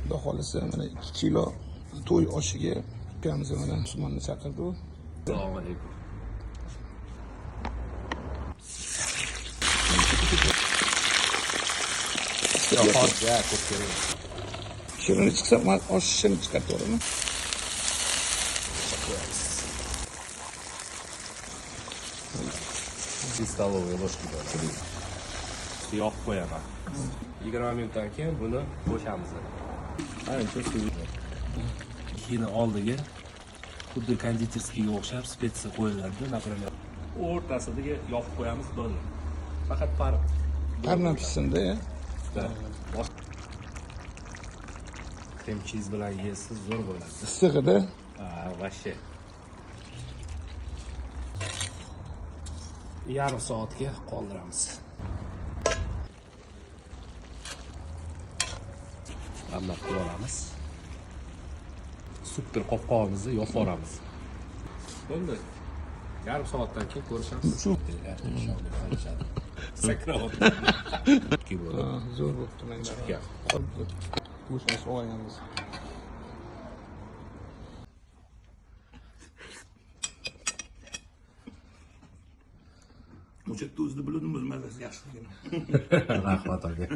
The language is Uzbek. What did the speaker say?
Xudo xohlasa, mana 2 kilo to'y oshiga ukamiz mana Usmonni chaqirdi u. Assalomu alaykum. Ya, ko'p kerak. Shirini chiqsa, osh shirin chiqadi, to'g'rimi? Bir столовые ложки bo'ladi. Yoqib qo'yaman. 20 minutdan keyin buni qo'shamiz. Ancha suv. Keyin oldiga xuddi кондитерский ga o'xshab специя qo'yiladi, например. O'rtasidagi yoqib qo'yamiz bo'ldi. Faqat par Pardan pishsin-da, ya. Krem cheese bilan yesiz zo'r bo'ladi. Issig'ida. Ha, вообще. Yarim soatga qoldiramiz. Damlab qilib olamiz. Super qopqog'imizni yopib olamiz. Bo'ldi. Yarim soatdan keyin ko'rishamiz. Sakrab. Zo'r bo'pti menga. Go'shtni sog'ayamiz. O'sha yerda o'zida bildim, o'z mazasi yaxshiligini. Rahmat aka.